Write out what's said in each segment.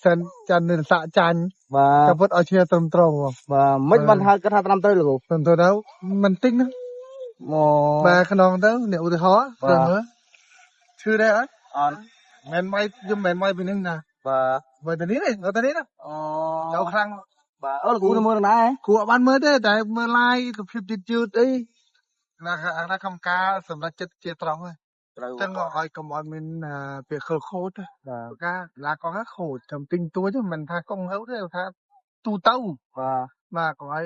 សិនច័ន្ទនិរស័កចាញ់ បាទ តែពុតឲ្យឈ្នះត្រឹមត្រូវហ្មង បាទមិនបានថាគាត់ថាត្រឹមត្រូវលោកគ្រូ ត្រឹមត្រូវទៅមិនតិចណា មក បាទខ្នងទៅអ្នកឧទាហរណ៍ បាទ ត្រឹមមើលឈឺដែរអត់ អត់ មិនវាយខ្ញុំមិនវាយពីនឹងណា បាទ វាយទៅនេះទេទៅនេះណា អូ ចូលខ្លាំង បាទអូលោកគ្រូនៅមើលណាហ៎ គួរអត់បានមើលទេតែមើល live សុភាពយឺតយឺតអីណាណាកម្មការសម្រាប់ចិត្តជាត្រង់ហ្នឹង ត្រូវ ចឹងក៏ឲ្យកុំឲ្យមានពាក្យខលខូចណា បាទ ការឡាកងខូចចាំទិញទួចមិនថាកងហៅទេថាទូទៅ បាទ បាទកុំឲ្យ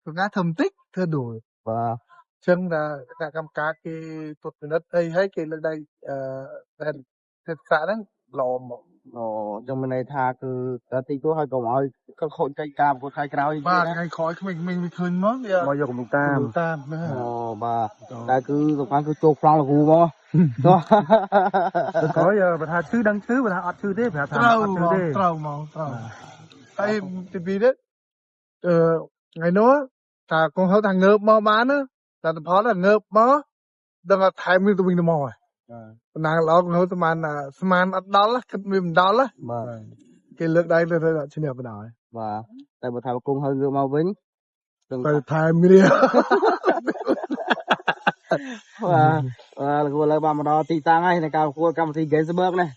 ជួនកាលធ្វើបន្តិចធ្វើដួល បាទ ចឹងថាគណៈកម្មការគេត្រួតពិនិត្យអីហើយគេលើកដៃអឺតែទេពសាហ្នឹងល្អមក អូចឹងមានន័យថាគឺតែតិចតួឲ្យកុំឲ្យគាត់ខូចកិច្ចការប្រកួតថ្ងៃក្រោយ បាទថ្ងៃក្រោយក្មេងៗវាឃើញមកវា មកយកកំពុងតាម តាមណា អូបាទតែគឺសំខាន់គឺចូលប្លង់លោកគ្រូមក ទៅក្រោយបើថាឈឺដឹងឈឺបើថាអត់ឈឺទេប្រាប់ថា ត្រូវ ហ្មង អត់ឈឺទេ ត្រូវហ្មងត្រូវហើយទីពីរទៀតអឺថ្ងៃនោះថាកងហៅថាងើបមកបានណាតែផលថាងើបមកដឹងថាថែមនឹងទៅវិញទៅមកហើយបណ្ណាល្អកងហៅស្មានស្មានអត់ដល់គិតវាមិនដល់ បាទ គេលើកដៃទៅឈ្នះបណ្ដោយ បាទតែបើថាគង់ហើយងើបមកវិញដឹង ទៅថែមគ្នា បាទបាទលោកគ្រូឥឡូវបានមកដល់ទីតាំងហើយនៃការប្រកួតកម្មវិធី Gainsberg នេះ